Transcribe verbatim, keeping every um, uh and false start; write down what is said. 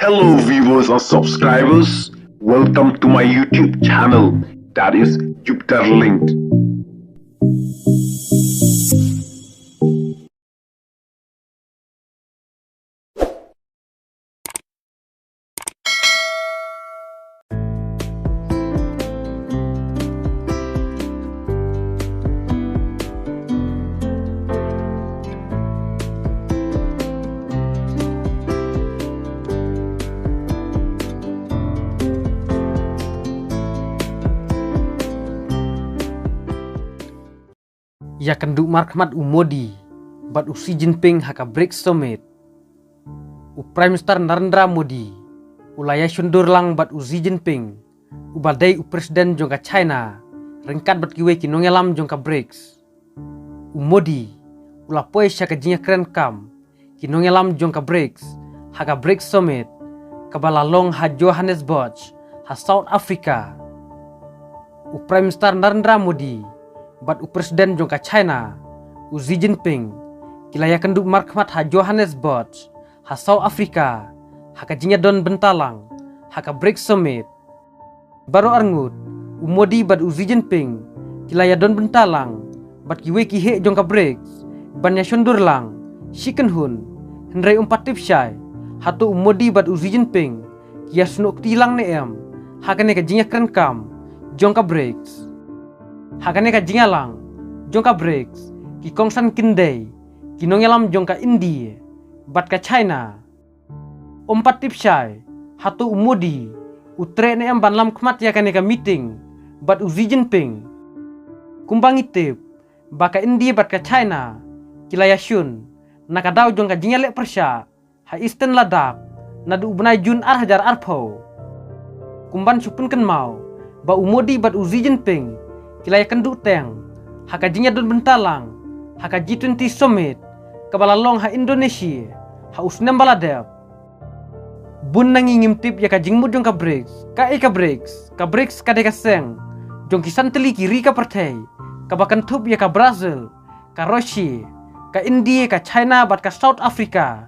Hello, viewers and subscribers. Welcome to my YouTube channel, that is Jupiter Linked. Ïakynduh markhmat u Modi bad u Xi Jinping ha ka BRICS Summit. U Prime Minister Narendra Modi u la ïashondur lang bad u Xi Jinping, uba dei u President jong ka China, ryngkat bad kiwei ki nongïalam jong ka BRICS. U Modi u la poi sha ka jingïakren kam ki nongïalam jong ka BRICS ha ka BRICS Summit, kaba la long ha Johannesburg, ha South Africa. U Prime Minister Narendra Modi bad u President jong ka China, u Xi Jinping, ki la ïakynduh markhmat ha Johannesburg, ha South Africa, ha ka jingïadon bynta lang ha ka BRICS Summit. Baroh arngut, u Modi bad u Xi Jinping ki la ïadon bynta lang bad kiwei ki heh jong ka BRICS ban ïashondur lang shi kynhun, hynrei ym pat tip shai hato u Modi bad u Xi Jinping ki ïasnoh kti lang ne em ha kane ka jingïakren kam jong ka BRICS. Ha kane ka jingïalang jong ka BRICS, ki kongsan kin dei ki nongïalam jong ka India bad ka China. Ym pat tip shai hato u Modi u treh ne em ban lam khmat ïa kane ka meeting bad u Xi Jinping. Kumba ngi tip ba ka India bad ka China ki la ïashun na ka daw jong ka jingïaleh pyrshah ha Eastern Ladakh naduh u bnai June ar hajar arphew. Kumban shu pynkynmaw ba u Modi bad u Xi Jinping ki la ïakynduh teng ha ka jingïadon bynta lang ha ka G twenty Summit kaba la long ha Indonesia ha u snem ba la dep. Bun na ngi ngim tip ïa ka jingmut jong ka BRICS. Kaei ka BRICS? Ka BRICS ka dei ka seng jong ki san tylli ki ri ka pyrthei, kaba kynthup ïa ka Brazil, ka Russia, ka India, ka China bad ka South Africa.